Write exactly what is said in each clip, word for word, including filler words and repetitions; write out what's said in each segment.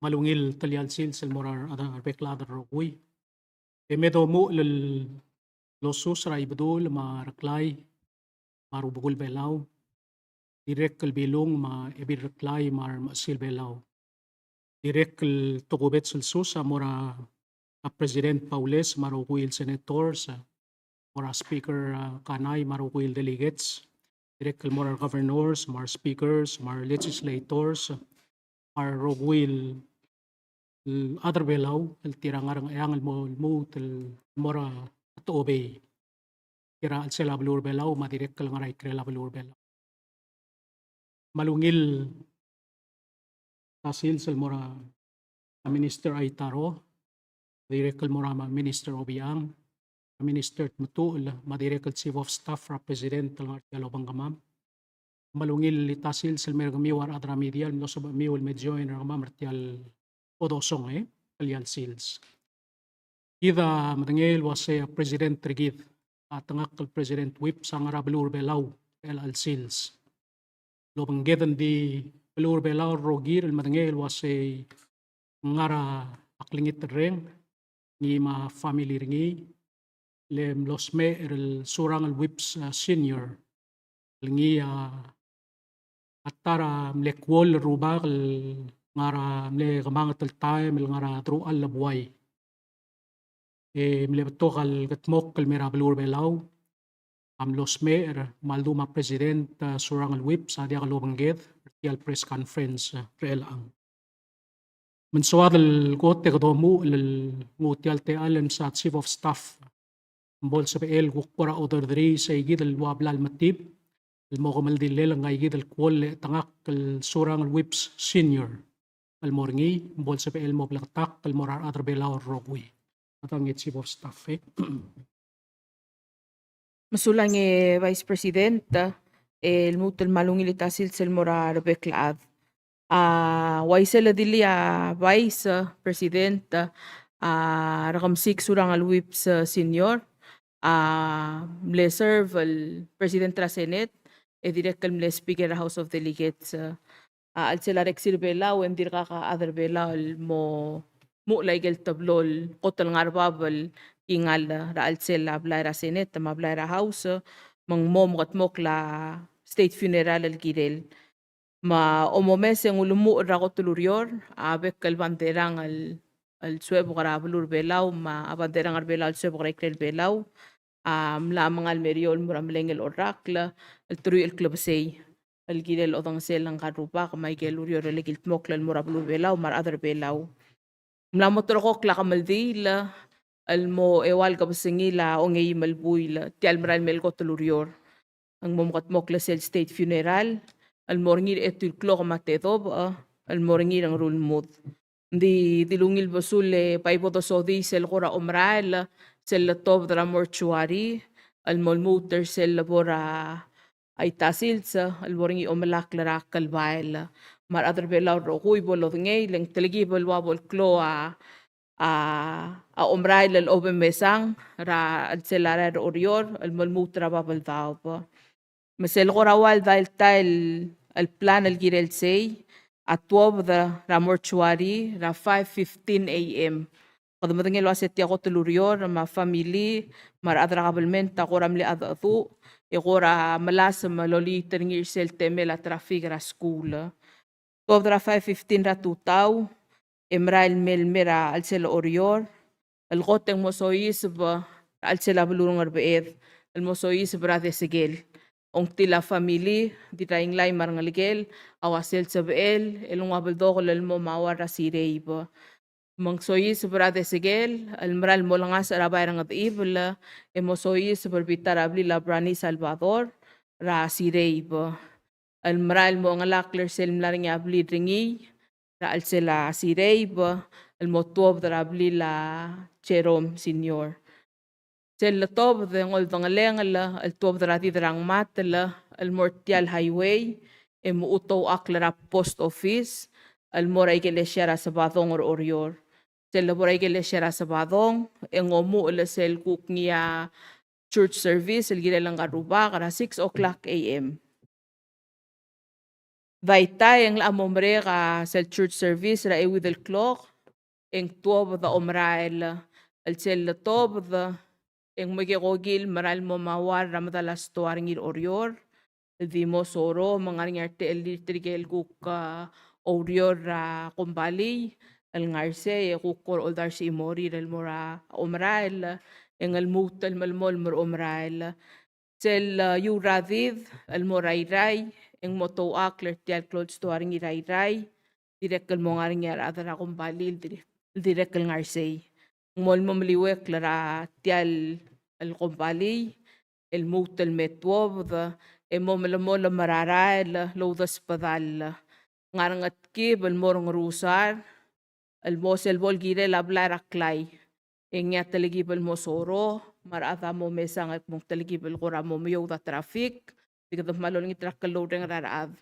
Me a ungil tia el sils el mo er a, a rebek el chad el rokui. E me domuchel el losus er a Ibedul me a Reklai me a rubekul Belau. Dirrek el Bilung me a Ebil Reklai me a remechesil Belau. Dirrek el tokubets el sus a mo er a President Baules me a rokui el senators, mo er a Speaker, a, Kanai me a rokui el delegates, dirrek el mo er a governors me a speakers me a legislators, me a rokui el chad er Belau el tir a ngar er a Ngcheangel el mo, el lmuut el mo er a Tobei. Tir a chelsel a beluu er Belau me a dirrek el ngar er a ikrel a beluu er Belau. Me a ungil tia el sils el mo er a Minister Aitaro, dirrek el mo er a Minister Obichang, Minister Tmetuchl, me a dirrek el Chief of Staff er a President el ngar er tia el obengkemam. Me a ungil tia el sils el mo er kemiu a rechad er a media el mlo sebechemiu el me join er kemam er tia el odosong, e, tia el sils. Kid a medengei el uasei a President er kid, a chetengakl el President Whipps a ngar er a beluu er Belau er chelecha el sils. Lobengked, ng di beluu er Belau el rokir el medengei el uasei ng ngar er a klengiterreng, ngii me a family er ngii, le mlo smecher el Surangel Whipps, a, Senior, el ngii a, a ta er a mle kuoll el rubak el ngar er a mle kemanget el taem el ngar er a deruchall el buai. E mle betok el kedmokl el mei er a beluu er Belau a mlo smecher me a ldu me a President, a, Surangel Whipps a diak lobengked er tia el press conference, a, er chelechang. Me ng soad el kot e kede omuchel el nguu tia el techall el msa Chief of Staff me bo lsebechel el kuk bo er a oderderii sei kid el ua bla lemetib el mo kemeldillel ngka kid el kuoll e chetengakl el Surangel Whipps Senior el mo er ngii, me bo lsebechel el mo bleketakl el mo er a rechad er Belau el rokui. A dang e Chief of Staff, e. Mesulang e Vice President, e lmuut el me a ungil tia el sils el mo er a rebek el chad. A, uaisei el dilii a Vice President, a, Rekemesik Surangel Whipps Senior, a, mle serve el President er a Senate, e dirrek el mle Speaker er a House of Delegates, a, a chelsel a Reksir Belau, e ng dirkak a chad er Belau el mo, mo omuchel aike el teblo el kot el ngar er bab el kingall er a chelsel a blai er a Senate me a blai er a House, me ng mo mekedmokl a state funeral el kirel. Me a omomes e ng ulemuchel er a kot el ureor a bek el banderang el, el suebek er a beluu er Belau, me a banderang er Belau el suebek er a ikrel Belau, a mla mengal meriou el mo er a Melengel Orrakl el teruich el klebesei el kirel odengesel ngka el rubak me aike el ureor el kildmokl el mo er a beluu er Belau me a rechad er Belau. Ng mla mo terrekokl a kemeldiil el mo eua el kebesengil a ongeim el buil tia el merael mei el kot el ureor. Ng mo mekedmokl sel state funeral el mo er ngii er a etiu el klok me a tedobech el mo er ngii er a Ngerulmud. Ng di, di ungil besul e bai bo dosodii sel kora omerael sel letobed er a mortuary el mo lmuut er sel lebo er a tia el sils el bo er ngii a omelakl er a klbael. Me a rechad er Belau el rokui bo lodengei, le ng telkib el ua bo el klou a, a, a omerael el obemesang er a chelsel a rael er Oreor el mo lmuut er a bab el daob. Me sel kora ua el dial tia el, el plan el kirel sei, a tuobed er a mortuary er a five fifteen A M. Kede medengei el uase tia kot el ureor me a family me a rechad er a kabelment a kora mle chedecheduch e kora melasem el oliit er ngii er sel temel a traffic er a skuul. Tuobed er a five fifteen er a tutau e merael mei el mei er a chelsel Oreor el kot e ng mo soiseb er a chelsel a beluu er a Ngerbeched el mo soiseb er a Desekel. Ongtil a family, Dirrainglai me a rengelekel, a ua sel sebechel el nguu a beldokel el mo mauar er a Sireib. Me ng soiseb er a Desekel el merael mo olengasech er a bai er a Ngedechibel e mo soiseb er a bita er a blil a Brani Salvador er a Sireib el merael mo chengelakl er sel mla er ngii a blil er ngii er a chelsel a Sireib el mo tuobed er a blil a Jerome Senior. Sel letobed e ng oldengelengel el tuobed er a Did er a Ngmatel el mo er tia el highway e mo outochakl er a post office el mo er a ikelesia er a Sebadong er Oreor. Sel lebo er a ikelesia er a Sebadong e ng omuchel sel kuk ngii a church service el kirel ngka el rubak er a six o'clock A M. Daitai e ng locha mo merek a sel church service er a euid el klok, e ng tuobed a omerael. El sel letobed e ng mo ikekokil merael el mo mauar er a medal a stoa er ngii er Oreor, el di mo Soro, me ng ngar er ngii a retechellir tirke el kuk, a, oureor er a kombalii el ngar sei, e kuk kora oldars e morir el mo er a omerael, e ng lmuut el melemolem er a omerael. Sel, a, Iuradid el mo er a Irrai, e ng mo touchakl er tia el klou el stoa er ngii er a Irrai, dirrek el mo ngar er ngii a rechad er a kombalii el dirrek el ngar sei. Ng mo el mo meliuekl er a tia el kombalii, el lmuut el me tuobed, e mo melemolem er a rael el oudesbedall. Ng ngar er a Ngetkib el mo er a Ngerusar, el mo sel bo el kirel a blai er a Klai. E ngii a telkib el mo Soro, me a rechad a mo mesang el kmo ng telkib el kora mo meoud a traffic, di kede kmal olengit er a klou el reng er a rechad.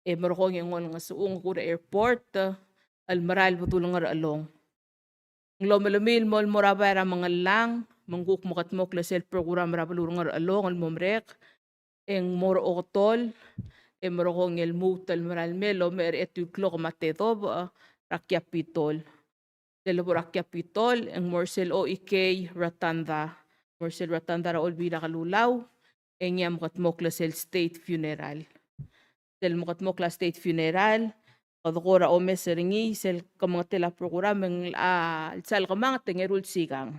E merekong e ng olengesechung kuk er a airport, el merael el bedul Ngerchelong. Ng lomelemii el mo el mo er a bai er a Mengellang, me ng kuk mekedmokl sel program er a beluu er a Ngerchelong el mo merek, e ng mo er a Oktol, e merekong e lmuut el merael el mei el omecher er a etiu el klok me a tedobech er a Capitol. Sel lebo er a Capitol, e ng mo er sel O E K Rotunda. Mo er sel Rotunda er a Olbiil er a Kelulau, e ngii a mekedmokl sel state funeral. Sel mekedmokl a state funeral, kede kora omes er ngii, sel kemengetel a program e ng, a, el sal kemanget e ng eru el sikang.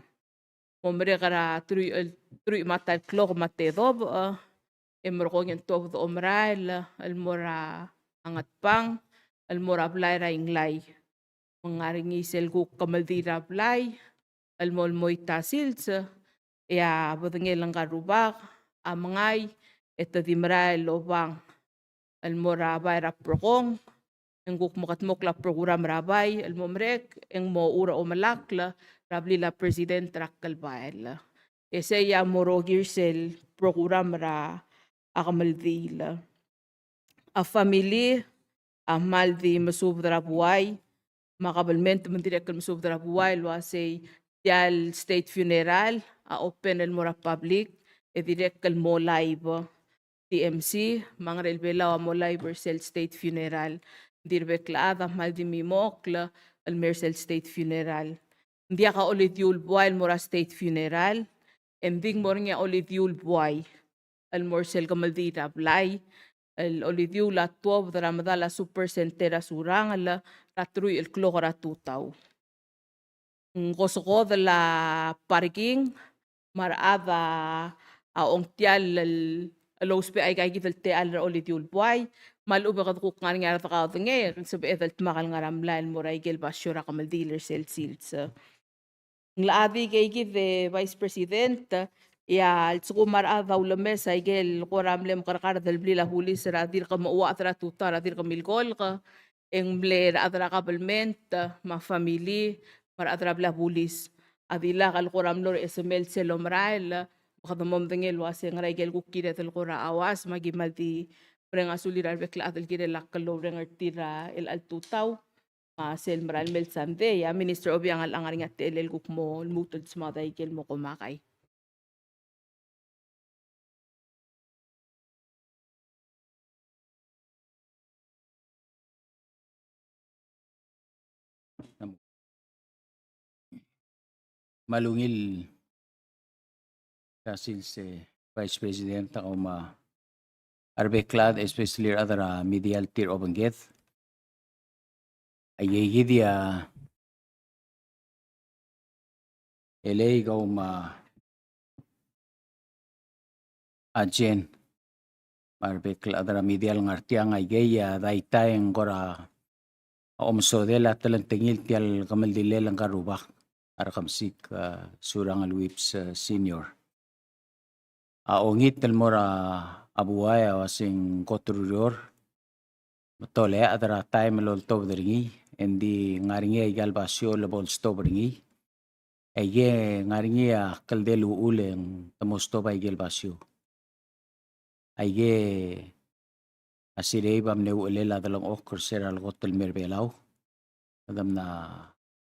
Mo merek er a truich, el truich me a ta el klok me a tedobech, e merekong e ng tuobed a omerael el mo er a Ngatpang, el mo er a blai er a Inglai. Me ng ngar er ngii sel kuk kemeldiil er a blai, el mo el mo ita sils, e a bedengel ngka el rubak a mengai, e te di merael el obang el mo er a bai er a Brekong, e ng kuk mekedmokl a program er a bai el mo merek, e ng mo er a omelakl er a blil a president er a Klbael. E sei a mo rokir sel program er a kemeldiil. A family a kmal di mesubed er a buai, me a kabelment me ng dirrek el mesubed er a buai el uasei tia el state funeral a open el mo er a public, e dirrek el mo live. T M C, me a Ngerel Belau a mo live er sel state funeral. Ng di rebek el chad a kmal di mimokl el mer sel state funeral. Ng diak a olidiu el buai el mo er a state funeral, e ng di ng mo er ngii a olidiu el buai el mo er sel kemeldiil er a blai, el olidiuul a tuobed er a medal a Super Center er a Surangel er a truich el klok er a tutau. Ng kosekodel a parking, me a rechad a ongtiall el, el ousbech aika kid el techall er a olidiuul buai, me a lechub e kede kuk ngar er ngii a redekaodengei, e ng sebeched el dmak el ngar er a mlai el mo er aike el basio er a kemeldiil er sel sils. Ng locha di ikei kid e Vice President, e a lsekum a rechad a ulemes aike el kora mle mekerkar el blil a bulis er a dirk mechuached er a tutau er a dirk milkolk, e ng mle rechad er a kabelment, me a family, me a rechad er a blil a bulis a dilak el kora mlo er a esemelel sel omerael, me kede mo medengei el uasei ngera ikel kuk kired el kora uas, me aki kmal di mereng a sulir a rebek el chad el kirel a klou el reng er tir er a chelecha el tutau. Me sel merael mei el sandei, a Minister Obichang a locha ngar er ngii a techellel el kuk mo lmuut el smaod aike el mo komakai. Me a ungil er sel Vice President, a kau me a rebek el chad, especially a rechad er a media el tir obengked. Aikei kid a Elei, kau me a Jen, me a rebek el chad er a media el ngar tiang. Aikei a daitai e ng kora omesodel a telengtengil tia el kemeldilel ngka el rubak, a Rekemesik, a, Surangel Whipps, a, Senior. A ongit el mo er a buai a uasei ng kot er a ureor, me te oleachad er a taem el oltobed er ngii, e ng di ngar er ngii aika el basio el bo lestop er ngii. Aike ngar er ngii a kldei el uchul e ng te mo stop aike el basio. Aike a sirei a mle uchelel a delengchokl er se er a lekot el mei er a Belau. Kede mla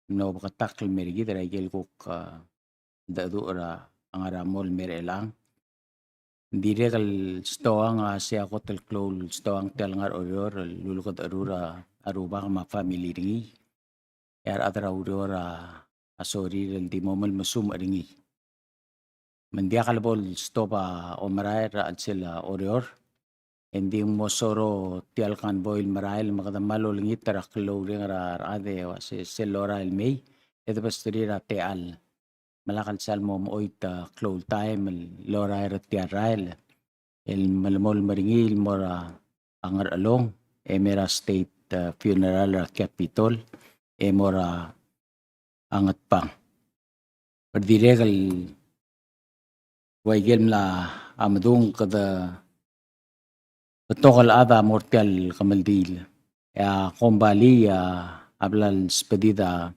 mlo beketakl el mer kid er aike el kuk, a, cheldecheduch er a ngar er a mong el mer chelechang. Ng dirrek el stoang, a, sei a kot el klou el stoang tia el ngar er a Oreor el lulekedecherur a rubak me a family er ngii. E a rechad er a ureor a, a sorir el di mo melmesumech er ngii. Me ng diak lebo el stop a omerael er a chelsel a Oreor. E ng di ng mo soro tia el convoy el merael me kede mal olengit er a klou el reng er a rechad e uase sel lorael el mei e de besterir a techall. Me lak el sal mo mechoit a klou el taem el lorael er tia el rael el melemolem er ngii el mo er a Ngerchelong, e mei er a state, a, funeral er a Capitol, e mo er a Ngatpang. Me dirrek el ua ikel mla medung, kede betok el chad a mo er tia el kemeldiil. E a kombalii a, a bla el sbedid a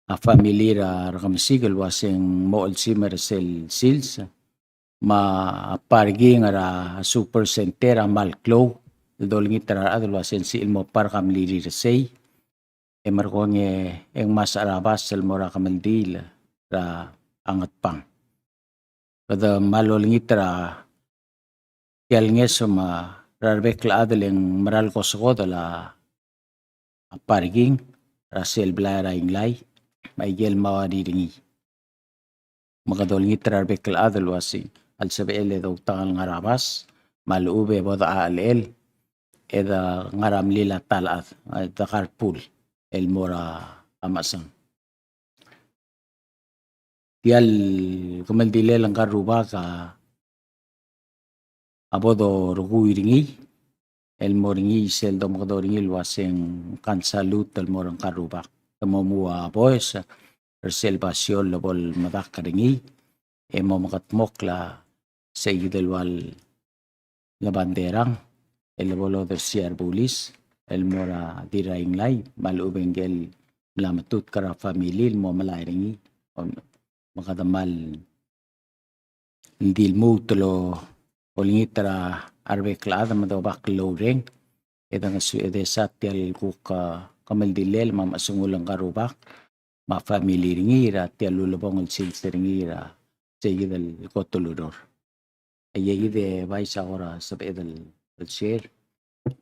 a family er a Rekemesik el uase ng mo chelsimer sel sils, me a parking er a Super Center a mal klou el dolengit er a rechad el uase ng sebechir el mo park a mlirir er sei. E merekong e ng ngmasech er a bas el mo er a kemeldiil er a Ngatpang. Kede mal olengit er a tia el ngeso me a rebek el chad el ng meral kosekodel a parking er a sel blai er a Inglai me a ikel mauarir er ngii. Me kede olengit er a rebek el chad el uase a lsebechel e doutang el ngar er a bas me a lechub e bo dechachelechel e de ngar er a mlil a ta el chad, e de carpool el mo er a mechesang. Tia el kemeldilel ngka el rubak a, a bo dorekui er ngii el mo er ngii sel domekedong er ngii el uase ng kan salut el mo er ngka el rubak. Te mo muu a boes er sel basio el bo lemedakl er ngii e mo mekedmokl a seikid el ua el banderang el bo lodersii a rebulis el mo er a Dirrainglai me a lechub e ngike el mla metutk er a family el mo melai er ngii. Me kede mal di lmuut el olengit er a rebek el chad me dobak el oureng e de ngesu e de sa tia el kuk, a, kemeldilel me a mechesengul ngka el rubak me a family er ngii er a tia el ulebongel el sils er ngii er a seikid el kot el ureor. E aikid e Vice a kora sebeched el, el share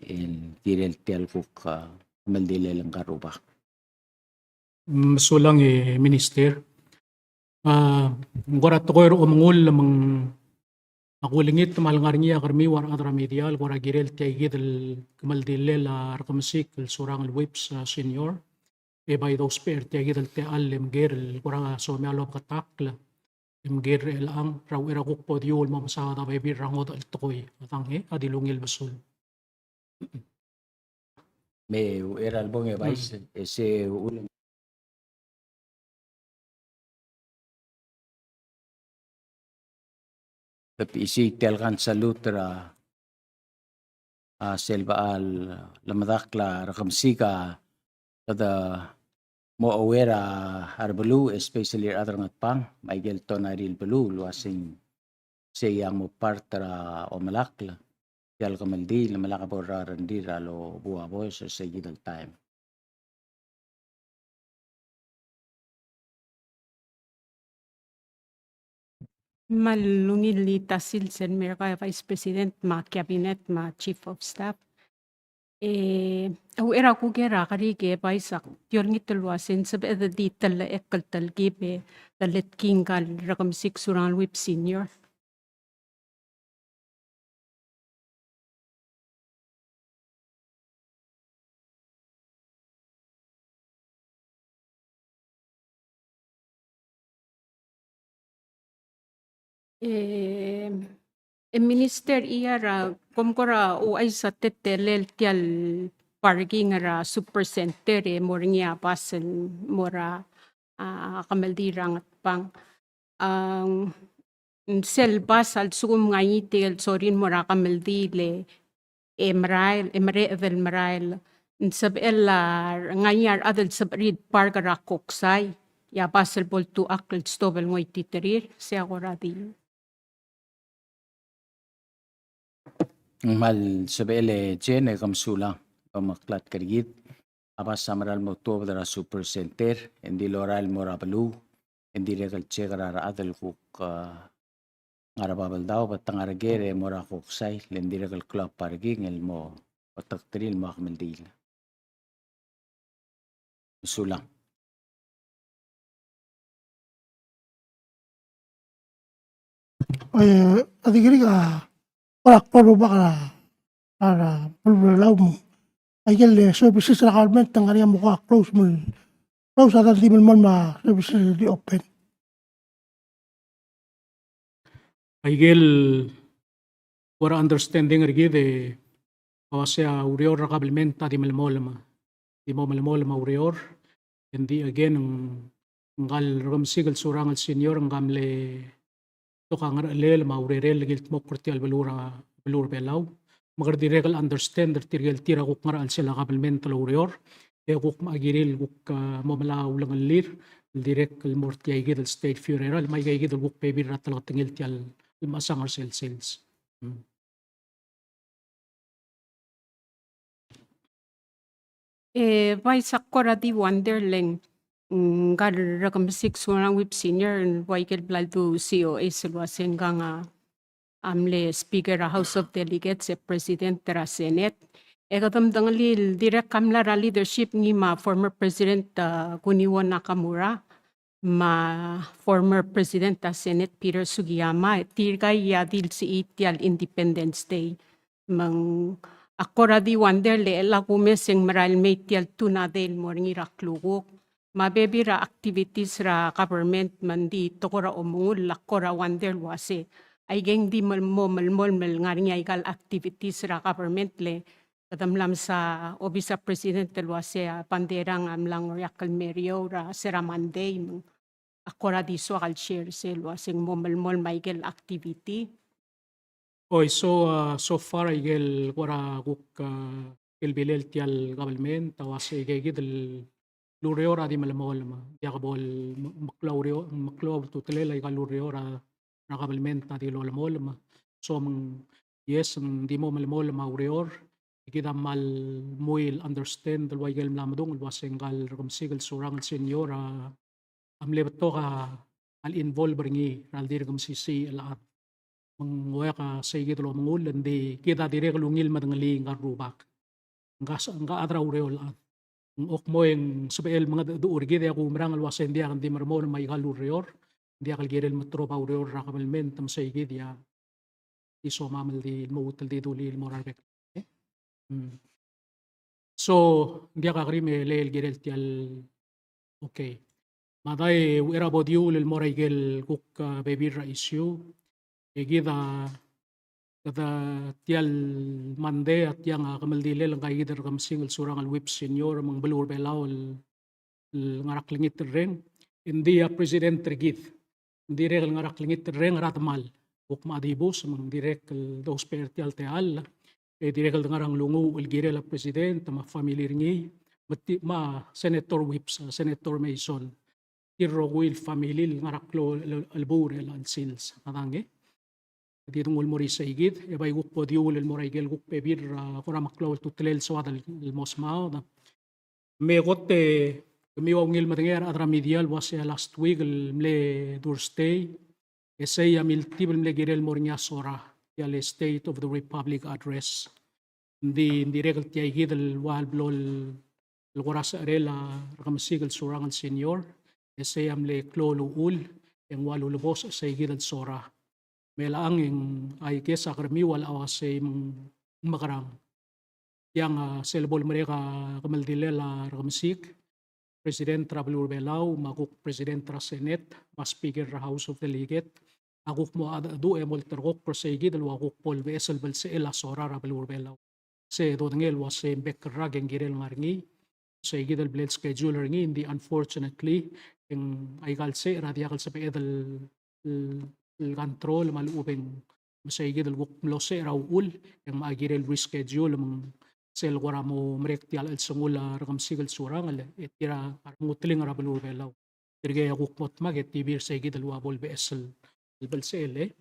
el kirel tia el kuk, a, kemeldilel ngka el rubak. Mesulang e Minister. A, ng kora tekoi er a omengull me ng ak ulengit me a lengar er ngii a kermiu a rechad er a media el kora kirel tia ikid el kemeldilel a Rekemesik el Surangel Whipps, a, Senior. E bai dousbech er tia ikid el techall e mker el kora somiu el obeketakl e mker er chelechang er a uchei er a kuk bo diu el mo mesaod a bebil er a ngodech el tekoi. A dang e a di lungil besul. Me uchei er a lebong e Vice, e se uchul e te isei tia el kan salut er a, a, sel bo lemedakl a Rekemesik a kede mo aware a rebeluu, especially er a rechad er a Ngatpang, me aike el tonari el beluu, el uaseng sei a mo part er a omelakl tia el kemeldiil, me lak bo er a rengrir a lobuu a boes er seikid el taem. Me a lungil el tia el sils el mer kau e Vice President me a Cabinet me a Chief of Staff. E, a uchei er a kuk er a kerik e Vice, ak di olengit el uaseng sebeched el di tellechekl el telkib e teletkii ngka el Rekemesik Surangel Whipps Senior. E, e Minister, ia er a, kom kora ouchais a teletelel tia el parking er a Super Center e mo er ngii a bas el mo er a, a, kemeldiil er a Ngatpang. A, ng sel bas a lsekum ng ngar er ngii tirke el sorir el mo er a kemeldiil e, e merael, e mereched el merael, ng sebechel a, ngar er ngii a rechad el sebechir el park er a Koksai, e a bas el bo ltuchakl el stop el ngoititerir, sei a kora di. Ng kmal sebechel e Jane e ke mesulang, omeklatk er kid. A bas a mera el mo tuobed er a Super Center, e ng di lorael el mo er a beluu, e ng dirrek el check er a rechad el kuk, a, ngar er a Babeldaob, e te ngar er ker e mo er a kuk side, le ng dirrek el klou a parking el mo betok er tir el mo kemeldiil. Mesulang. E, a di kirik a, kora klou el rubak er a, er a beluu er a Belau me aike el services er a government te ngar er ngii a mo kuk close me, close a dang di melemolem a services el di open. Aike el kora understanding er kid e a uasei a ureor er a kabelment a di melemolem, di mo melemolem a ureor, e ng di again ng, ngka el Rekemesik el Surangel Senior ngka a mle betok a ngerechelel me a urerel el kildmokl er tia el beluu er a, beluu er a Belau. Me kede dirrek el understand er tirke el tir a kuk ngar er a chelsel a kabelment el oureor, e kuk me a kirir el kuk, a, mo melai a ulengellir el dirrek el mo er tia ikid el state funeral, me aika ikid el kuk bebil er a teleketengel tia el mechesang er sel sils. Mm. E, Vice, ak kora di wonder le ng, mm, ngka el Rekemesik Surangel Whipps Senior, ng ua ikel bla ldu C O S el uasei ngkang a, a mle Speaker er a House of Delegates e President er a Senate. E kede medengelii el dirrek a mla er a leadership ngii me a former President, a, Kuniwo Nakamura, me a former President er a Senate Peter Sugiyama, e tirka a di lsebechii tia el Independence Day. Me ng, ak kora di wonder le chelecha kumes e ng merael mei tia el Tuna Day el mo er ngii er a klukuk. Me a bebil er a activities er a government me ng di te kora omengull, ak kora wonder el uasei aike ng di mel-, mo melemolem el ngar er ngii aika el activities er a government le kede mla mesa obis er a President el uasei a bandera a mla ngoriakl el meriou er a se er a Monday, me ng ak kora di soak el share sel uasei ng mo melemolem aike el activity. Oi, so, a, so far aike el kora kuk, a, kelbilel tia el government a uasei aike kid el ureor a di melemolem. Diak bo el me-, meklou a ureor, meklou a ultutelel aika el ureor er a, er a government a di lolemolem. So me ng, yes, ng di mo melemolem a ureor, e kid a kmal mui el understand el ua ikel mla medung el uasei ngka el Rekemesik el Surangel Senior a, a mle betok a, a le involve er ngii er a le dirk mesisiich el chad. Me ng ua ka sei kid el omengull, ng di kid a dirrek el ungil medengelii ngka el rubak. Ngka s-, ngka chad er a ureor el chad. Ng kuk mo e ng sebechel el mengedecheduch er kid e a kumerang el uasei ng diak, ng di melemolem aika el ureor, ng diak el kirel el meterob a ureor er a kabelment me sei kid a di somam el di lmuut el di dulii el mo er a rebek. Mm. So, ng diak a kerim e le el kirel tia el, okay. Me a dai, uchei er a bo diuul el mo er aike el kuk, a, bebil er a issue. E kid a, kede tia el Monday a tiang a kemeldilel ngka kid el Rekemesik el Surangel Whipps Senior me ng beluu er a Belau el el ngar er a klengit el reng, e ng di a president er kid. Ng dirrek el ngar er a klengit el reng er a demal. Kuk me a dibus, me ng dirrek el dousbech er tia el techall, e dirrek el dengar er a nglunguuch el kirel a president, me a family er ngii, me ti-, me a Senator Whipps, a Senator Mason. Tir el rokui el family el ngar er a klou el, el, el buil er a chelsel sils. A dang e. Di denguu el mo er isei kid, e bai kuk bo diuul el mo er aike el kuk bebil er a kora meklou a ultutelel el soad el mo smaod. Me kot e kemiu a ungil medengei a rechad er a media el uasei a last week el mle Thursday, e sei a miltib el mle kirel el mo er ngii a SORA, tia el State of the Republic Address. Ng di, ng dirrek el tia kid el ua el blo el, el kora secherel a Rekemesik el Surangel Senior, e sei a mle klou el uchul, e ng ua lulebosech sei kid el SORA. Me chelechang e ng, I guess, a kermiu a locha uasei me ng mekerang. Tiang, a, sel bo lemerek a kemeldilel a Rekemesik, President er a beluu er a Belau, me a kuk President er a Senate, me a Speaker er a House of Delegate, a kuk mo mengedecheduch e mo olterekokl er sei kid el ua kuk bo lebeches el belsechel a SORA er a beluu er a Belau. Se dodengei el uasei ng bek el rak e ng kirel ngar er ngii, sei kid el bla el schedule er ngii, ng di unfortunately, e ng aika el secher a diak el sebeched el, el, el control me a lechub e ng me sei kid el kuk mlo secher a uchul, e ng mocha kirel el reschedule me ng sel kora mo merek tia el chelsengul a Rekemesik el Surangel, e tir a remengetengel er a beluu er a Belau. Tirke a kuk mo dmak e te bebil er sei kid el ua bo lebeches el belsechel, e.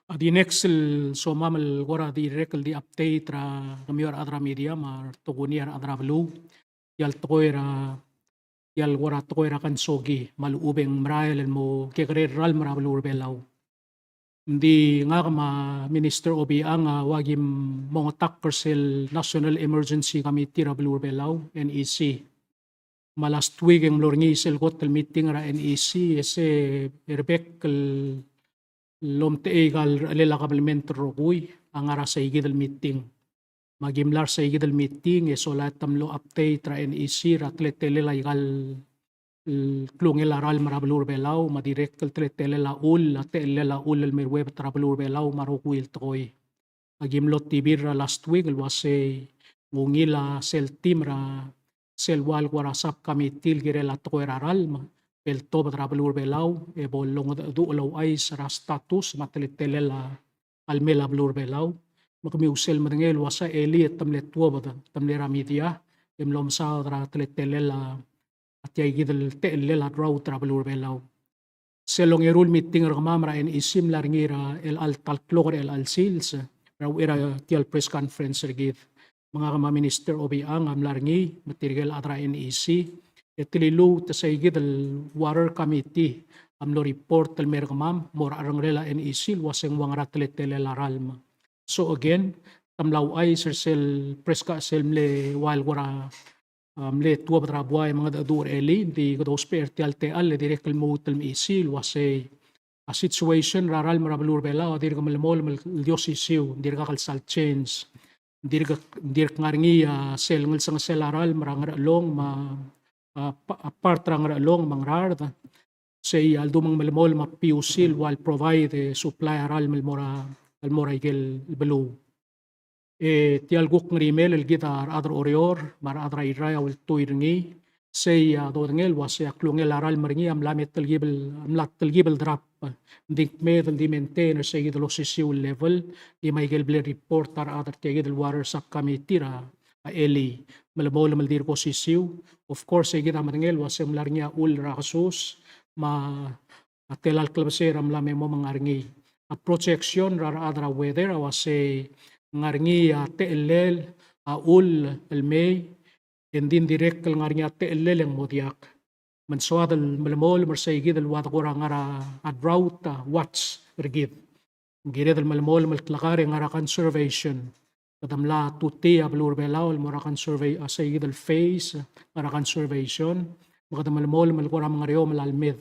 A di next el somam el kora dirrek el di update er a kemiu a rechad er a media me a retekoi er a rechad er a beluu. Tia el tekoi er a, tia el kora tekoi er a kansoki me a lechub e ng merael el mo kekerei el ralm er a beluu er a Belau. Ng di ngak me a Minister Obichang a ua ki mongetakl er sel National Emergency Committee er a beluu er a Belau, N E C. Me a last week e ng mlo er ngii sel kot el meeting er a N E C, e se er bek el omtechei aika el rechelel a kabelment el rokui a ngar er a seikid el meeting. Me aki mla er seikid el meeting e sola e te mlo update er a N E C er a teletelel aika el klungel a ralm er a beluu er a Belau, me a dirrek el teletelel a chull, a techellel a chull el me ruebet er a beluu er a Belau me a rokui el tekoi. Aki mlo tibir er a last week el uasei ng ungil a sel team er a sel ua el kora subcommittee el kirel a tekoi er a ralm, el tobed er a beluu er a Belau, e bo longedecheduch el ouchais er a status me a teletelel a a lemei el beluu er a Belau. Me kemiu sel medengei el uasei a elii e te mle tuobed, te mle er a media, e mlo mesaod er a teletelel a tiaikid el techellel a drought er a beluu er a Belau. Sel ongeru el meeting er kemam er a N E C a mla er ngii er a chelecha el ta el klok er a chelecha el sils, er a uchei er tia el press conference er kid. Me ngak me a Minister Obichang a mla er ngii, me tirke el chad er a N E C, e te liluut e seikid el water committee a mlo report el mei er kemam, mo er a cherrengelel a N E C el uasei ng ua ngera teletelel a ralm. So again, te mla ouchais er sel press co-, sel mle ua el kora, a, mle tuobed er a buai me a mengedecheduch er a elii, ng di kede ousbech er tia el techall e dirrek el lmuut el mechisi el uasei a situation er a ralm er a beluu er a Belau a dirk melemolem el di osisiu, ng dirkak el sal change. Ng dirk, ng dirk ngar er ngii a sel ngelsengesel a ralm er a Ngerchelong me a, a, pa-, a part er a Ngerchelong me a Ngaraard. Sei a ldu me ng melemolem a PUC el ua el provide e supply a ralm el mo er a, el mo er a ikel beluu. E tia el kuk Ngerimel el kid a rechad er a Oreor me a rechad er a Irrai a ultuil er ngii, sei a dodengei el uasei a klungel a ralm er ngii a mla me telkib el, a mla telkib el drop. Ng di kmeed el di maintain er seikid el osisiu el level, e me aikel bla lereport a rechad er tiakid el water subcommittee er a, a elii. Melemolem el dirk osisiu. Of course, seikid a medengei el uasei ng mla er ngii a chull er a kesus, me a a tela el klebesei er a mla me mo me ng ngar er ngii. A projection er a rechad er a weather a uasei ng ngar er ngii a techellel a chull el mei, e ng di ng dirrek el ngar er ngii a techellel e ng mo diak. Me ng soad el melemolem er seikid el ua de kora ngar er a drought, a, watch er kid. Ng kired el melemolem el tlekar e ngar er a conservation. Kede mla tutii a beluu er a Belau el mo er a conserva-, a seikid el phase, ngar er a conservation, me kede melemolem el kora mengereomel a lemed.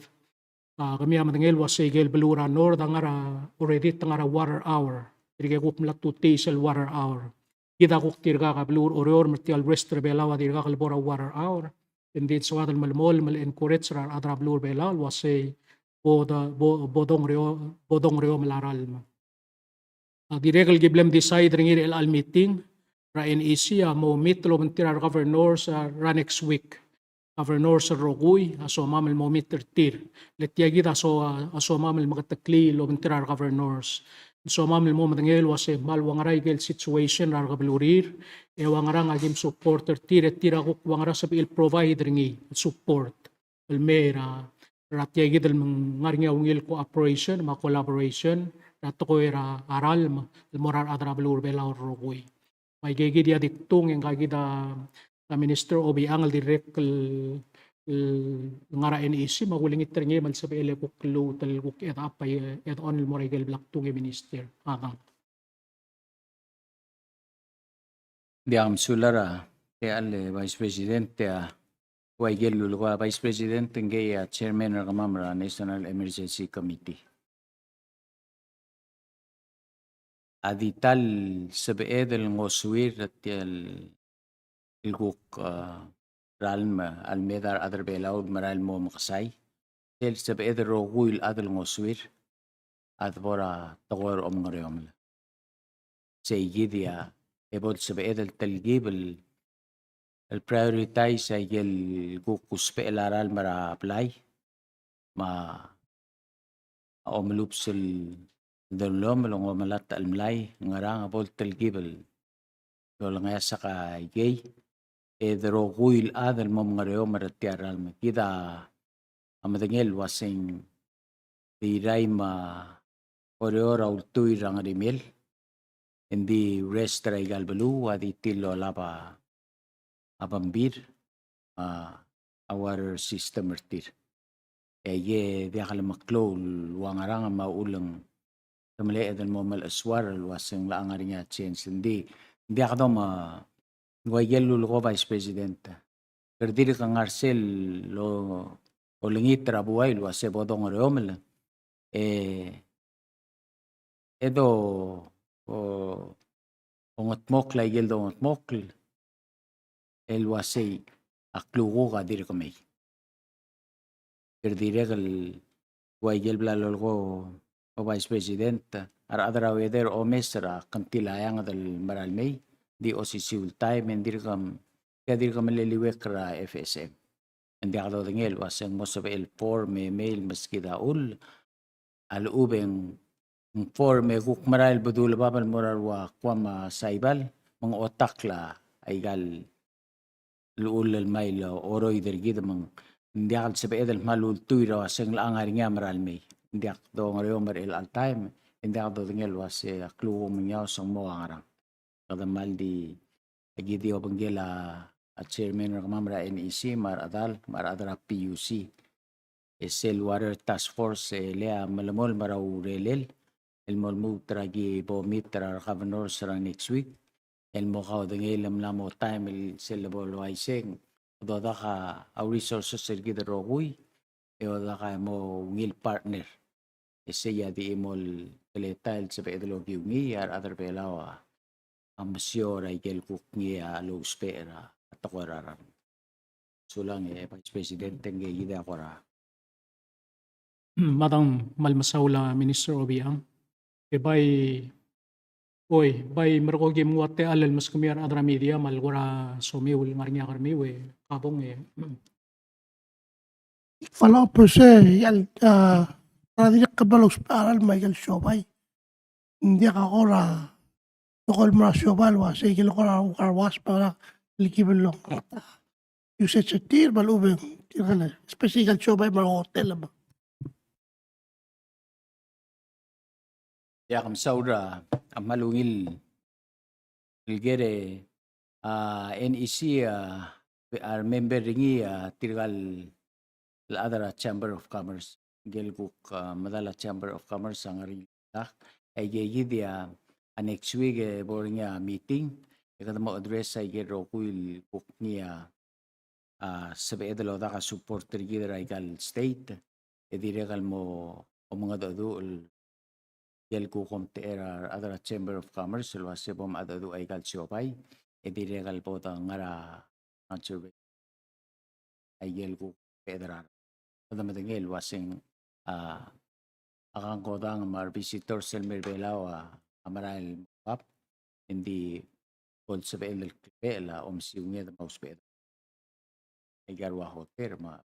A, kemiu a medengei el uasei ikel beluu er a North a ngar er a, already te ngar er a water hour. Tirke kuk mla tutii sel water hour. Kid a kuk tirkak a beluu er a Oreor me tia el rest er a Belau a dirkak el bo er a water hour. Engdi ng soad el melemolem el encourage er a rechad er a beluu er a Belau el uasei bo de, bo, bo dongereom, bo dongereomel a ralm. A dirrek el ki bla mdecide er ngii er chelecha el meeting er a NEC a mo meet el obengterir a regovernors er a next week. Governors el rokui a somam el mo meet er tir. Le tia kid a so, a somam el meketeklii el obengterir a regovernors. Somam el mo medengei el uasei kmal ua ngera ikel situation er a rekebelurir, e ua ngerang a kim support er tir, e tir a kuk ua ngera sebechir el provide er ngii el support el mei er a, er a tia kid el ngar er ngii a ungil cooperation me a collaboration er a tekoi er a ralm el mo er a rechad er a beluu er a Belau el rokui. Me aike kid a di kdung e ngka kid a, a Minister Obichang el dirrek el, el ngar er a NEC me a kulengit er ngii me ng sebechel e kuk lluut el kuk add up, e add on el mo er a ikel bla kdung e Minister. A dang. Diak, mesulang er a techall e Vice President, e a ua ikel lulekoi a Vice President ngii a Chairman er kemam er a National Emergency Committee. A di ta el sebeched el ngosuir er tia el kuk, a, ralm, a, el mei a rechad er a Belau el merael el mo mekesai. Sel sebeched el rokui el chad el ngosuir a de bo er a tekoi er a omengereomel. Sei kid a, e bo el sebeched el telkib el, el prioritize a ikel kuk usbechel a ralm er a blai me a omelubs el dellomel el ngomelatech el mlai, ngerang, a bo el telkib el olengeseu a ikei, e de rokui el chad el mo mengereomel er tia el ralm. Kid a medengei el uaseng Irrai me a Oreor a ultuil er a Ngerimel, engdi rest er aika el beluu a di tir el olab a, a bembir, a, a water system er tir. E aike diak lemeklou el ua ngerang me a uchul e ng te mle edei el mo melechesuar el uaseng locha ngar er ngii a change. Ng di, ng diak domes, ua ikel lulekoi Vice President. Kede dirk ngar er sel olengit er a buai el uase bo dongereomel. E, e do, o, ongedmokl a ikel dongedmokl el uasei a klukuk a dirk mei. Kede dirrek el ua ikel bla lolekoi Vice President, a rechad er a weather omes er a kngtil a eanged el mera el mei, di osisiu el taem, e ng dirk, ke dirk meleliuekl er a F S M. Ng diak dodengei el uaseng mo sebechel el form e mei el meskid a chull, a lechub e ng form e kuk merael el bedul a bab el mo er a rua Guam me a Saipan, me ng otakl a ikal el chull el mei el oroid er kid me ng diak el sebeched el kmal ultuil er a uaseng locha ngar er ngii a mera el mei. Ng diak dongereomel er chelecha el taem, e ng diak dodengei el uase a klukuk me ng iaus e ng mo ua ngerang. Kede kmal di, aki di obengkel a, a chairman er kemam er a N E C, me a rechedal, me a rechad er a P U C. E sel water task force e le a melemolem er a urerel el mo lmuut er a ki bo meet er a re governors er a next week el mo kaudengei el mla mo taem el sel lebo el uaisei, dodak a resources er kid el rokui, e dodak a mo ungil partner. E sei a di chimo el teletael el sebeched el okiu ngii a rechad er Belau a mesiou er a ikel kuk ngii a lousbech er a tekoi er a ralm. Sulang e Vice President, e ngii kid a kora. Madam, kmal mesaul a Minister Obichang. E bai, oi, bai merkong e ki mnguu a techall el meskemiu a rechad er a media me a le kora somiu el ngar er ngii a kermiu e kabong e. Follow up er se, ikel, a, a dirrek el bo lousbech a ralm me a ikel siobai. Ng diak a kora, tekoi el mo er a siobai el uase ikel kora car wash me a ngerang el ki bo el long usage er tir me a lechub e ng tirke el, especially ikel siobai me a hotel me a. Ia, ke mesaul er a kmal ungil el ker e, a, N E C, a, a remember er ngii, a, tirka el chad er a Chamber of Commerce. Ikel kuk, a, medal a Chamber of Commerce a ngar er ngii el dak. E aike kid a, a next week e bo er ngii a meeting e kede mo address a ikel rokui el kuk ngii a, a, sebeched el odak a support er kid er aika el state, e dirrek el mo omengedecheduch el, el kuk omtechei er a rechad er a Chamber of Commerce el uase bo mengedecheduch aika el siobai, e dirrek el bo de ngar er a conservation. Aike el kuk federal. Kede medengei el uaseng, a, a kangkodang me a re visitors el mei er Belau a, a merael el mo bab, e ng di bo el sebechel el klebechel a omesiunged me a usbeched. Aika el ua hotel me a.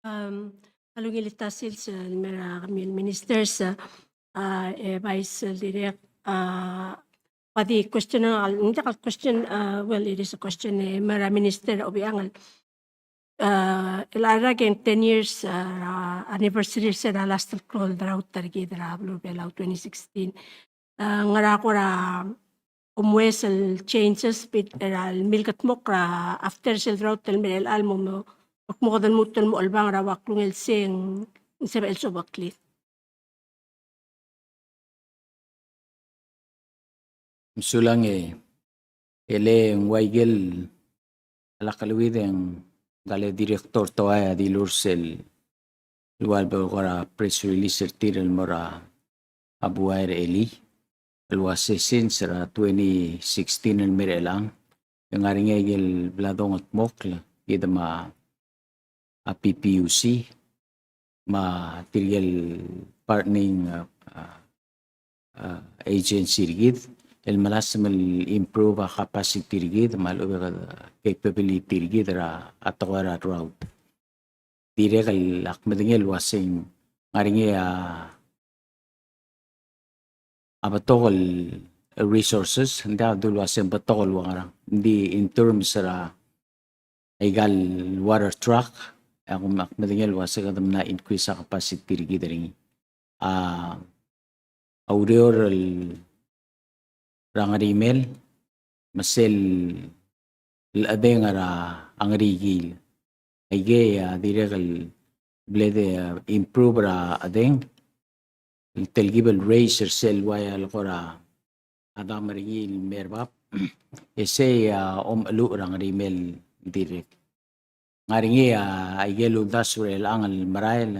Um, a ungil el ta sils el mei er a kemiu el ministers, a, e Vice el dirrek, a, ua di question, a, ng diak el question, a, well, it is a question, e mei er a Minister Obichang el, a, el rak e ng ten years, a, anniversary er se er a last el klou el drought er kid er a beluu er a Belau twenty sixteen. A, ngera kora omues el changes bit er a milkedmokl er a after sel drought el mei er chelechang el mo, mo, mo kede lmuut el mo chelebangel er a ua klungel se ng sebechel el sobeklid. Mesulang e, e le ng ua ikel a lak leuid e ng kale director Toai a dilu er sel ua el bo kora press release er tir el mo er a buai er a elii el uase since er a twenty sixteen el mei er chelechang e ng ngar er ngii a ikel bla dongedmokl kid me a a P P U C, me tirke el partnering, a, a, a, agency er kid, el melasem el improve a capacity er kid, me a lechub e capability er kid er a, a tekoi er a drought. Dirrek el ak medengei el uaseng ngar er ngii a, a betok el resources, ng diak dulu a se ng betok el ua ngerang. Ng di in terms er a ikal water truck, ak, ak medengei el ua se kede mla increase a capacity er kid er ngii. A, a ureor er a Ngerimel, me sel el chedeng er a Ngerikiil. Aikei a dirrek el bla de, a, improve er a chedeng el telkib el raise er sel ua ia el kora dam er ngii el me er bab, e sei a omecheluch er a Ngerimelel el dirrek. Ng ngar er ngii a ikel uldasu er chelechang el merael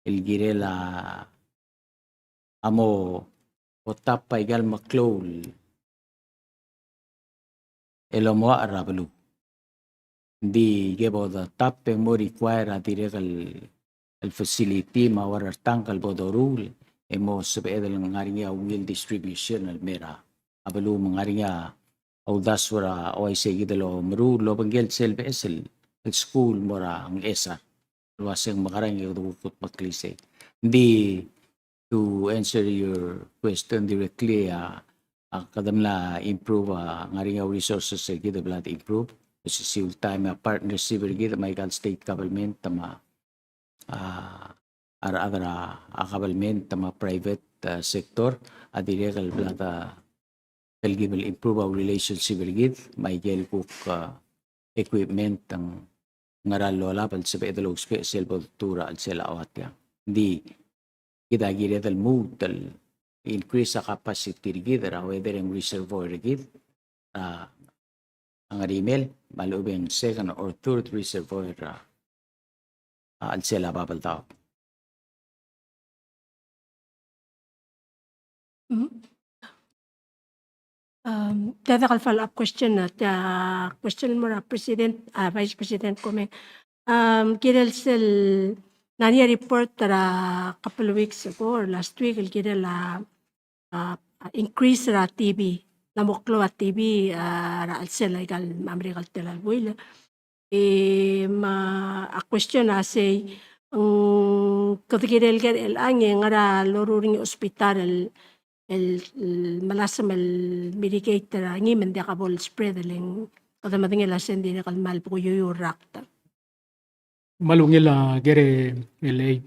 el kirel a mo otap a ikal meklou el omoachel er a beluu. Ng di ke bo de tap e ng mo require a dirrek el, el facility me a water tank el bo doruul e mo sebeched el ngar er ngii a ungil distribution el me er a beluu me ng ngar er ngii a uldasu er a uaisei kid el omeruul el obengkel sel beches el, el skuul el mo er a Ngchesar. El uaseng mekerang e kede kuk kudmeklii sei. Ng di to answer your question directly, a, a kede mla improve, a, ngar er ngii a resources er kid el bla de improve. Osisiu el taem e a partnership er kid me a ikal state government me a, a, a rechad er a government me a private, a, sector a dirrek el bla de telkib el improve a relationship er kid me a ikel kuk, a, equipment e ng ngera el lolab el sebeched el ousbech sel bo dotuu er a chelsel a ua tiang. Ng di kid a kired el lmuut el increase a capacity er kid er a weathering reservoir er kid er a Ngerimelel me a lechub e ng second or third reservoir er a, a chelsel a Babeldaob. Mm. Um, tia diak el follow up question, a, tia question el mo er a President, a, Vice President Komeng. Um, kirel sel ngar er ngii a report er a couple weeks ago or last week el kirel a, a, increase er a TB, ng mo klou a TB, a, er a chelsel a ikal mla er ngii el tela el buil. E me a question a sei, ng kede kirel ker el ang e ngera loruul er ngii a hospital el, el, el melasem el mitigate er a ngii me ng diak a bo el spread el ng kede medengei el a sei ng dirrek el kmal bekoiuiu el rakt. Kmal ungil a Kere el ei.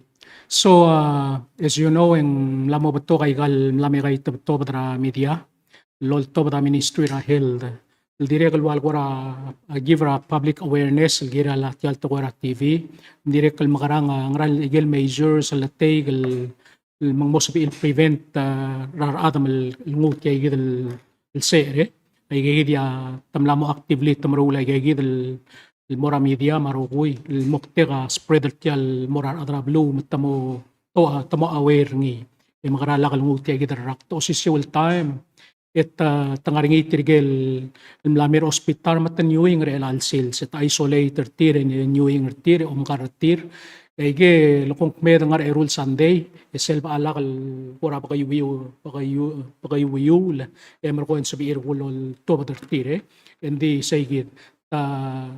So, a, as you know, e ng mla mo betok a ikal mla me kaitebetobed er a media el oltobed a Ministry er a Health el dirrek el ua el kora, a, give er a public awareness el kirel a tia el tekoi er a TB, ng dirrek el mekerang, a, ngera ikel measures el take el, el me ng mo sebechir el prevent, a, er a rechad me lenguu tia kid el, el secher, e. Aika kid a te mla mo actively te meruul aika kid el, el mo er a media me a rokui el moktek a spread er tia el mo er a rechad er a beluu me te mo, to, a, te mo aware er ngii. E mekerang e lak lenguu tia kid el rakt. Osisiu el taem e te, te ngar er ngii tirke el, el mla me er a hospital me te niuing er chelecha el sils, e te isolate er tir, e niuing er tir, e omkar er tir. E aike el kmo ng mei e ngar er a eru el Sunday, e sel bo lak el kora bekeiuiu, bekeiu-, bekeiuiu, e merekong e ng sebechir el kuk oltobed er tir, e. Ng di sei kid. A,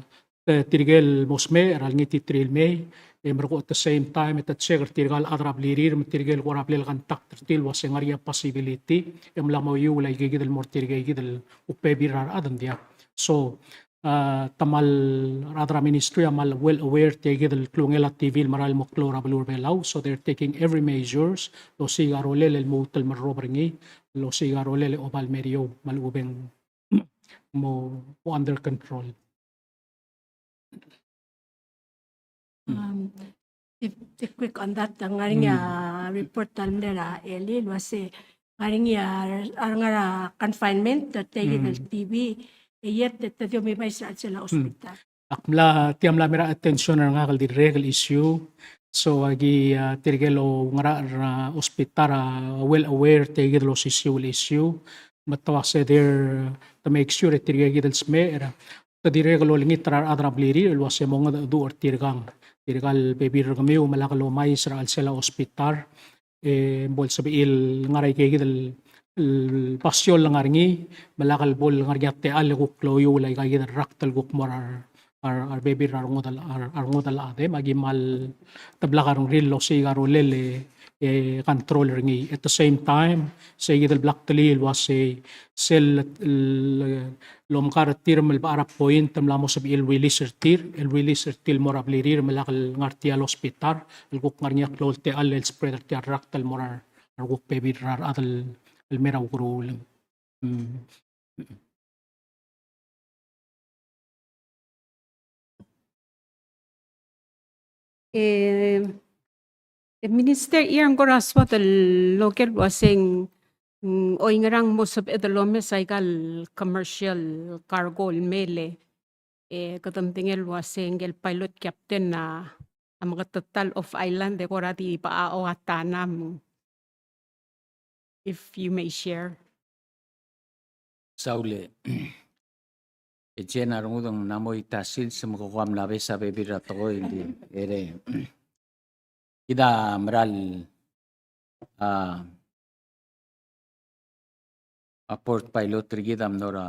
te tirke el mo smecher a lengit er tir el mei, e merekong at the same time e te check er tirka el chad er a blirir me tirke el kora bla lecontact er tir el uase ng ngar er ngii a possibility, e mla mo iuul aika kid el mo er tirka kid el kuk bebil er a rechad, ng diak. So, a, te kmal, rechad er a Ministry a kmal well aware tia kid el klungel a TB el merael el mo klou er a beluu er a Belau, so they're taking every measures, el osiik a rolel el lmuut el merrob er ngii, el osiik a rolel e oba el meriou, me a lechub e ng mo, mo under control. Um, if, if quick on that, ng ngar er ngii a report el mle er a elii el uase ng ngar er ngii a, a ngar er a confinement, te tia kid el TB, e yet te, te di omibais er a chelsel a hospital. Ak mla, tia mla me er a attention er ngak el dirrek el issue. So, aki, a, tirke el oungerachel er a hospital a well aware tia kid el osisiu el issue. Me te uase there to make sure e tirka kid el smecher te dirrek el olengit er a rechad er a blirir el uase mongedecheduch er tirkang. Tirka el bebil er kemiu me lak lomais er a chelsel a hospital. E bo el sebechir el ngar er aika kid el, el basio el ngar er ngii, me lak bo el ngar er ngii a techall e kuk loiuul aika kid el rakt el kuk mo er a re, a re, a rebebil er a rengud el, a re, a rengud el chad, me aki kmal te blak a rengrir el osiik a rolel e, e control er ngii. At the same time, sei kid el blak telii el uase sel, el, el omkar er tir me a lebo er a point el mla mo sebechir el release er tir, el release er tir el mo er a blirir me lak el ngar tia el hospital, el kuk ngar er ngii a klou el techall el spread er tia el rakt el mo er a re kuk bebil er a rechad el, el me er a ukeruul. Mm. E, e Minister, ia ng kora soad el loker el uaseng, mm, oingerang mo sebeched el omes aika el commercial cargo el mle, e, kede medengei el uaseng el pilot captain a, a meketeketang el off island e kora di bechoit a tanam. If you may share. Saul e, e Jen, a rengud e ng mla mo ita sils me ke kuk mla bes a bebil er a tekoi, ng di, e, kid a mera el, a, a port pilot er kid a mlo er a,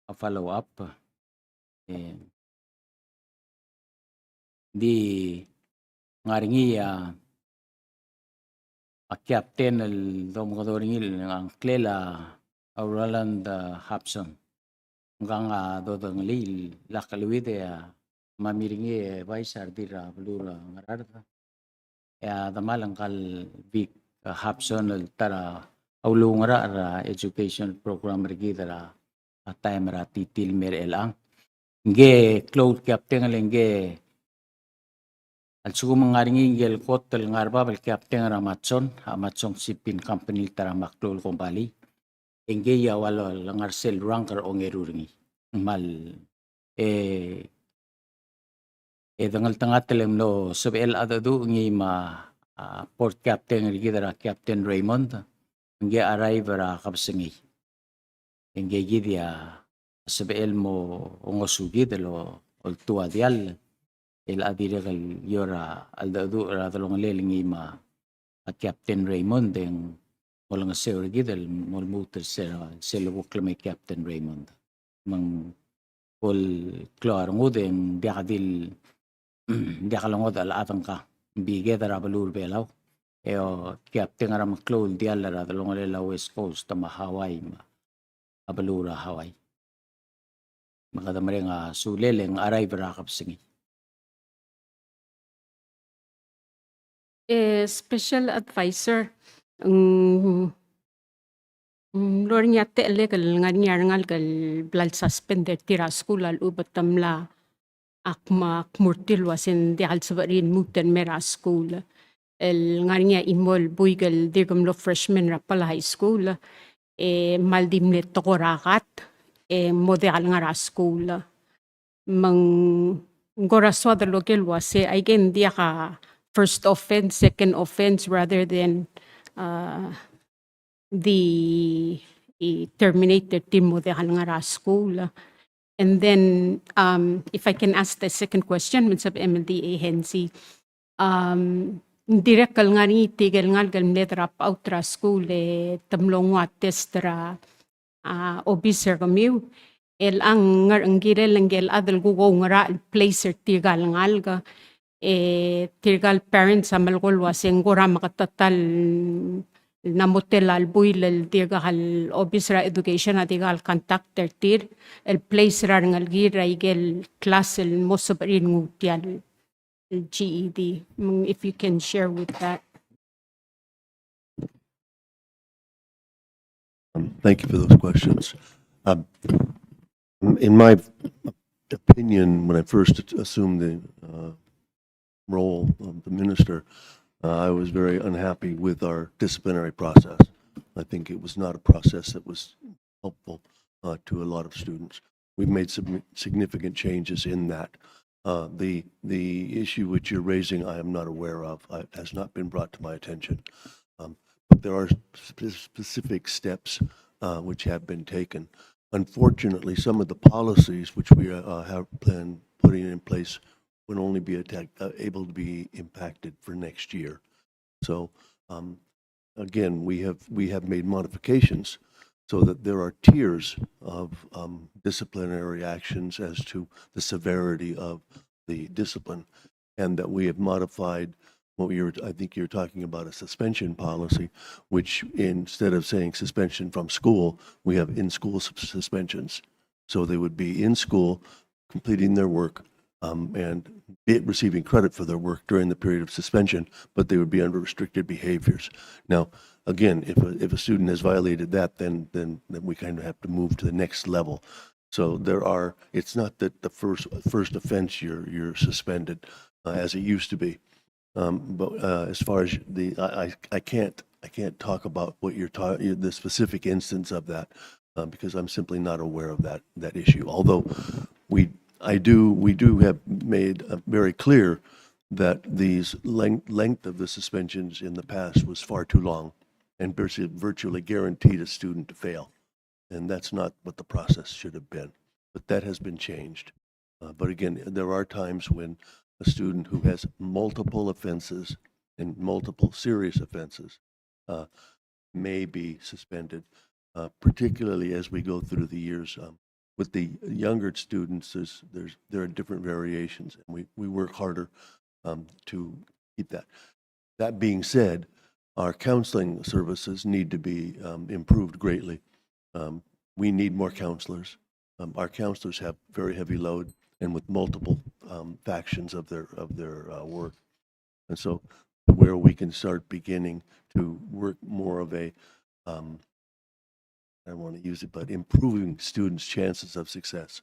a follow up. E, ng di ngar er ngii a, a captain el domekedong er ngii a ngklel a, a Roland, a, Hobson. Ngkang a dodengelii el lak leuid e a mami er ngii e vice a redil er a beluu er a Ngaraard. E a demal ngka el Vic, a, Hobson el ta er a ulengerachel er a education program er kid er a, a taem er a titil el mei er chelechang. Ngke klou el captain el ngke a lsekum ng ngar er ngii ngke el kot el ngar er bab el captain er a Matson, a Matson Shipping Company el ta er a meklou el kombalii. E ngkei a ua le ngar sel rank er a ongeru er ngii. Me a le, e, e dengeltengat el mlo sebechel a cheldecheduch ngii me a, a, port captain er kid er a Captain Raymond, ngke a arrive er a kebesengei. E ngke kid a sebechel mo ngosukid el oltuu a diall, el a dirrek el ior a cheldecheduch er a delongelel ngii me a Captain Raymond e ng olengeseu er kid el mo lmuut er sel, sel lebo el me Captain Raymond. Me ng bo el klou a rengud e ng diak di, diak lengodech el chad ngka. Ng biked er a beluu er a Belau. E a captain er a meklou el diall er a delongelel a West Coast me a Hawaii me a beluu er a Hawaii. Me kede mereng a sulel e ng arrive er a kebesengei. E, special advisor, ng, ng mlo er ngii a techellek el ngar er ngii a rengalek el bla lesuspend er tir er a skuul a lechub e te mla ak me ak mo er tir el uasei ng diak el sebechir el lmuut el mei er a skuul. El ngar er ngii a chimo el buik el dirk mlo freshman er a Palau High School, e kmal di mle tekoi er a kat, e mo diak el ngar er a skuul. Me ng kora soad el oker el uasei, aike ng diak a first offense, second offense, rather than, uh, di, e, terminate er tir el mo diak el ngar er a skuul. And then, um, if I can ask the second question, me ng sebechem el di, e, Hensi. Um, ng dirrek el ngar er ngii tirke el ngalek el mle drop out er a skuul e te mlo nguu a test er a, a, obis er kemiu. El ngar er ngii el ngike el chad el kuk oungerachel el place er tirka el ngalek. E tirka el parents a melekoi el uasei ng kora meketeketang el mla mo tela el buil el dirkak el obis er a education a dirkak el contact er tir el place er a rengelekir er aike el class el mo sebechir el nguu tia el GED. Mm, if you can share with that. Um, thank you for those questions. Um, in my opinion, when I first assumed the, uh, role of the minister, uh, I was very unhappy with our disciplinary process. I think it was not a process that was helpful, uh, to a lot of students. We've made some significant changes in that. Uh, the, the issue which you're raising, I am not aware of. I, it has not been brought to my attention. Um, but there are spe-, specific steps, uh, which have been taken. Unfortunately, some of the policies which we, uh, have planned putting in place would only be attack-, uh, able to be impacted for next year. So, um, again, we have, we have made modifications so that there are tiers of, um, disciplinary actions as to the severity of the discipline, and that we have modified what you're, I think you're talking about a suspension policy, which instead of saying suspension from school, we have in-school sus-, suspensions. So they would be in school, completing their work, um, and be, receiving credit for their work during the period of suspension, but they would be under restricted behaviors. Now, again, if a, if a student has violated that, then, then, then we kind of have to move to the next level. So there are, it's not that the first, first offense you're, you're suspended, uh, as it used to be. Um, but, uh, as far as the, I, I, I can't, I can't talk about what you're ta-, the specific instance of that, uh, because I'm simply not aware of that, that issue. Although we, I do, we do have made, uh, very clear that these length, length of the suspensions in the past was far too long and virtu-, virtually guaranteed a student to fail. And that's not what the process should have been. But that has been changed. Uh, but again, there are times when a student who has multiple offenses and multiple serious offenses, uh, may be suspended, uh, particularly as we go through the years. Um, with the younger students, there's, there's, there are different variations, and we, we work harder, um, to keep that. That being said, our counseling services need to be, um, improved greatly. Um, we need more counselors. Um, our counselors have very heavy load and with multiple, um, factions of their, of their, uh, work. And so where we can start beginning to work more of a, um, I don't want to use it, but improving students' chances of success.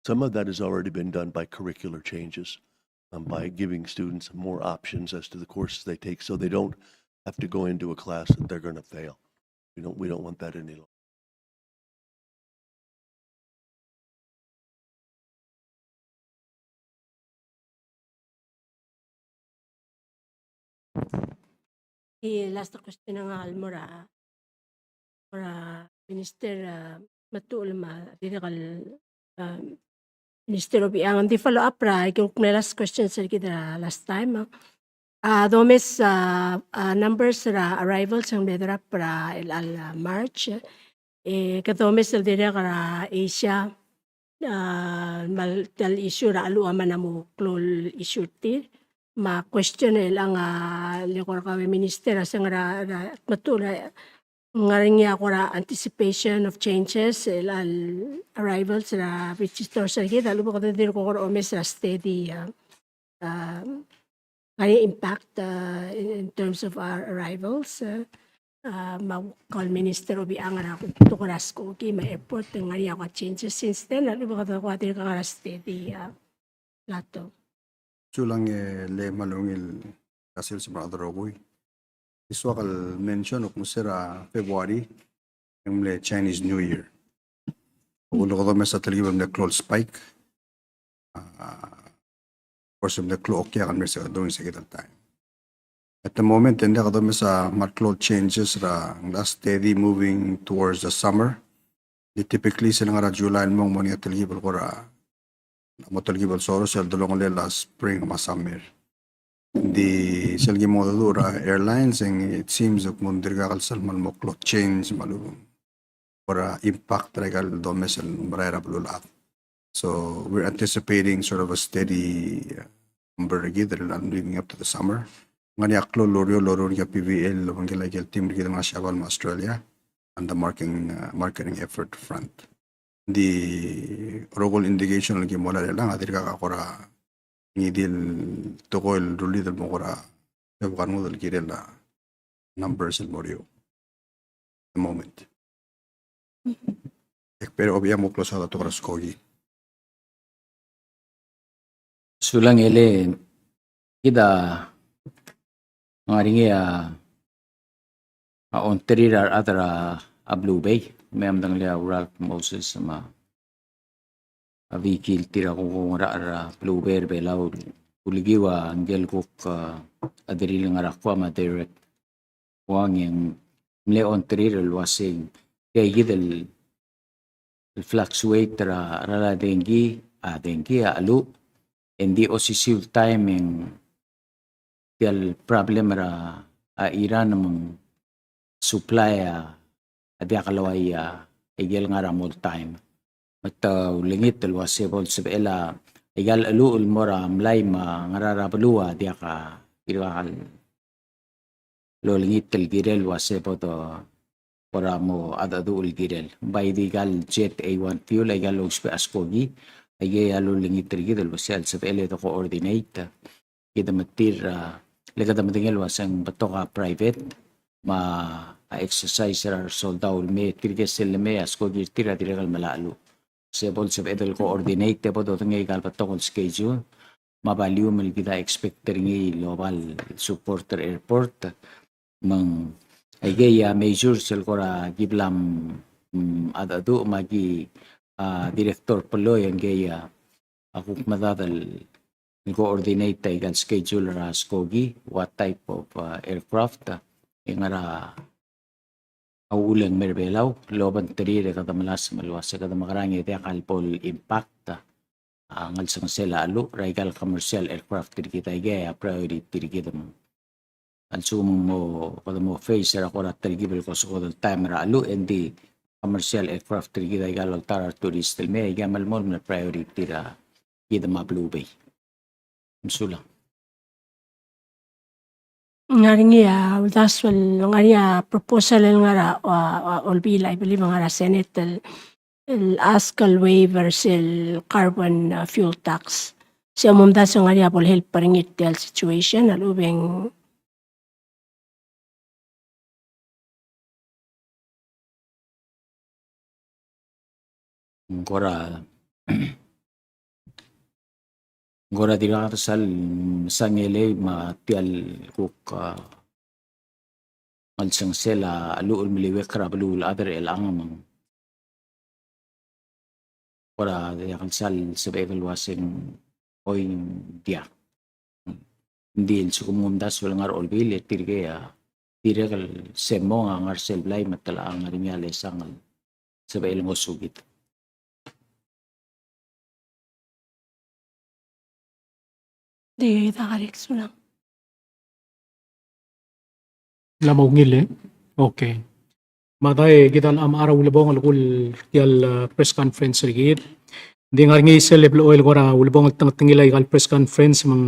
Some of that has already been done by curricular changes, um, by giving students more options as to the courses they take, so they don't have to go into a class that they're gonna fail. We don't, we don't want that any longer. Di last question a ngar er a, er a Minister, a, Tmetuchl me a dirrek el, a, Minister Obichang, ng di follow up er a, aike el kuk mle last question er kid er a last time, a. A, domes, a, a, numbers er a arrivals el mle drop er a, el, el, a, March. E, kede omes el dirrek er a Asia, a, me a tia el issue er a cheluch a mla mo klou el issue er tir. Me a question er chelechang a le kora kau e Minister a se ng er a, er a, Tmetuchl, ng ngar er ngii a kora anticipation of changes er a, el arrivals er a visitors er kid, a lechub e kede dirk kora omes er a steady, a, a, ngar er ngii a impact, a, in, in terms of our arrivals, a, a, me a kau el Minister Obichang er a kuk betok er a skoki me a airport, ng ngar er ngii a kora changes since then, a lechub e kede kora dirk ngar er a steady, a, Plato. Sulang e le me a ungil el sils me a rechad el rokui. Di soak el mention el kmo se er a February e ng mle Chinese New Year. Uchul e kede omes a telkib el mle klou el spike. A, of course, e mle klou a okiak el mle se during se kid el time. At the moment, e ng diak domes a kmal klou el changes er a, ng diak steady moving towards the summer. Di typically sel ngar er a July el mong, mo er ngii a telkib el kora, mo telkib el soros el delongelel a spring me a summer. Di sel ki mo dmu er a airlines, e ng it seems el kmo ng dirkak el sel kmal mo klou el change me a lechub e ng kora impact er aika el domes el merael er a beluulechad. So we're anticipating sort of a steady, uh, number er kid er a leading up to the summer. Ng ngar er ngii a klou el ureor el loruul er ngii a P V L el obengkel aike el team er kid el ngar er a Siabal me a Australia on the marketing, uh, marketing effort front. Di rokui el indication el ki mo er chelechang a dirkak a kora ngii di el tekoi el rullid el mo kora sebechek a rengud el kirel a numbers el mo er eou. The moment. Ek, pero Obichang, mo close out a tekoi er a skoki. Sulang e le kid a ngar er ngii a a ongtir a rechad er a Blue Bay, me a medengelii a Ralph Moses me a Vicky el tir a kuk oungerachel er a Blue Bay er a Belau, ulekiu a ngike el kuk, a, chederir el ngar er a Guam, a Derek Wong, e ng mle ongtir el uasei tia kid el el fluctuate er a, er a dengki, a dengki a cheluch, e ng di osisiu el taem e ng tia el problem er a, a Iran me ng supply a, a diak loia, a ikel ngar er a mo el taem. Me te ulengit el uase bo el sebechel a, a ikel cheluch el mo er a mlai me a ngar er a beluu a diak a, irkal lolengit el kirel el uase bo de kora mo a, a dedu el kirel. Bai di ikal jet A one fuel, a ikal ousbech a skoki, a ikei a lolengit er kid el uase a lsebechel e de coordinate. Kid me tir, a, le kede medengei el uase ng betok a private, me a exercise er a resoldau el mei, tirke sel lemei a skoki er tir a dirrek el melai a cheluch. Se bo el sebeched el coordinate, e bo dodengei ikal betok el schedule, me a volume el kid a expect er ngii el oba el support er a airport. Me ng aikei a measures el kora ki bla, mm, mengedecheduch me aki, a, Director Polloi e ngikei a, a kuk medad el coordinate aika el schedule er a skoki, what type of, a, aircraft, e ngar er a uchul e ng mei er a Belau, el obengterir e kede melasem el uase kede mekerang e diak el bo el impact a ngelsengesel a cheluch er aika el commercial aircraft er kid. Aikei a priority er kid. Me a lsekum ng mo, kede mo face er a kora telkib el kosekod el taem er a cheluch, e ng di commercial aircraft er kid aika el olta er a retourist el mei, aikei a melemolem el priority er kid me a beluu er a Belau. Mesulang. Ng ngar er ngii a uldasu el, ng ngar er ngii a proposal el ngar er a, a, a Olbiil, I believe, ngar er a Senate el, el ask el waive er sel carbon, a, fuel tax. Se a momdasu e ng ngar er ngii a bo lehelp er ngii er tia el situation a lechub e ng Ng kora, ng kora dirkak sal mesangelei me tia el kuk, a, ngelsengesel a cheluch el meliuekl er a beluulechad er chelechang me ng kora diak el sal sebechek el uase ng oi ng diak. Ng di a lsekum ng omdasu el ngar er a Olbiil e tirkei a dirrek el sel mong a ngar er sel blai me te locha ngar er ngii a lesang el sebechel el ngosukid. Di dak a rek sulang. Ng mla mo ungil e. Okay. Me a dai kid a locha mechar a ulebongel el kuk tia el, a, press conference er kid. Ng di ngar er ngii sel blechoel el kora ulebongel el tengetengil aika el press conference me ng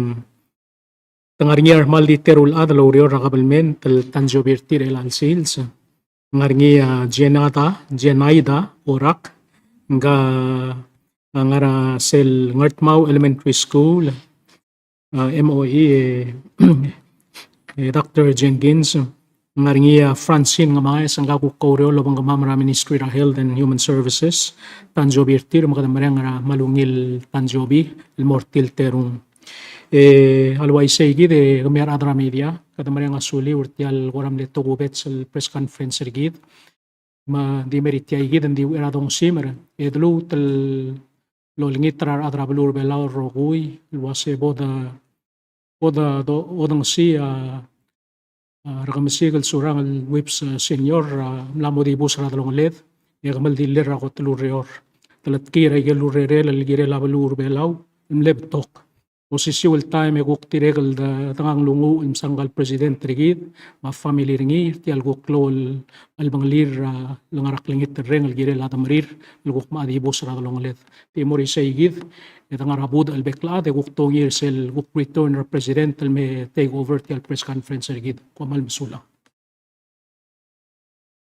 te ngar er ngii a re kmal di teru el chad el oureor er a kabelment el tanziobi er tir er chelecha el sils. Ng ngar er ngii a Jenada, Jenaida Orak, ngka a ngar er a sel Ngardmau Elementary School, a, M O E, e, e, Doctor Jenkins. Ng ngar er ngii a Francine Ngemaes, ngka kuk oureor el obengkemam er a Ministry er a Health and Human Services, tanziobi er tir, me kede mereng er a kmal ungil tanziobi el mo er tir el terung. E, a le uaisei kid e kemiu a rechad er a media, kede mereng a suliu er tia el kora mle tokubets el press conference er kid. Me ng di meritia kid, ng di uchei er a dongesimer e dluut el olengit er a rechad er a beluu er a Belau el rokui el uase bo de, bo de, do, odengesii a, a, Rekemesik el Surangel Whipps, a, Senior, a, mla mo dibus er a delongeled, e kmal di ler er a kot el ureor. Teletkii er aike el urerel el kirel a beluu er a Belau el mle betok. Osisiu el taem e kuk dirrek el de, de ngar er a nglunguuch el msa ngka el president er kid me a family er ngii er tia el kuk klou el, el bengelir, a, el ngar er a klengiterreng el kirel a demerir el kuk mla dibus er a delongeled. Di mo er isei kid, e de ngar er a budech el bek el chad e kuk tongii er sel kuk return er a president el me take over tia el press conference er kid. Kom kmal mesulang.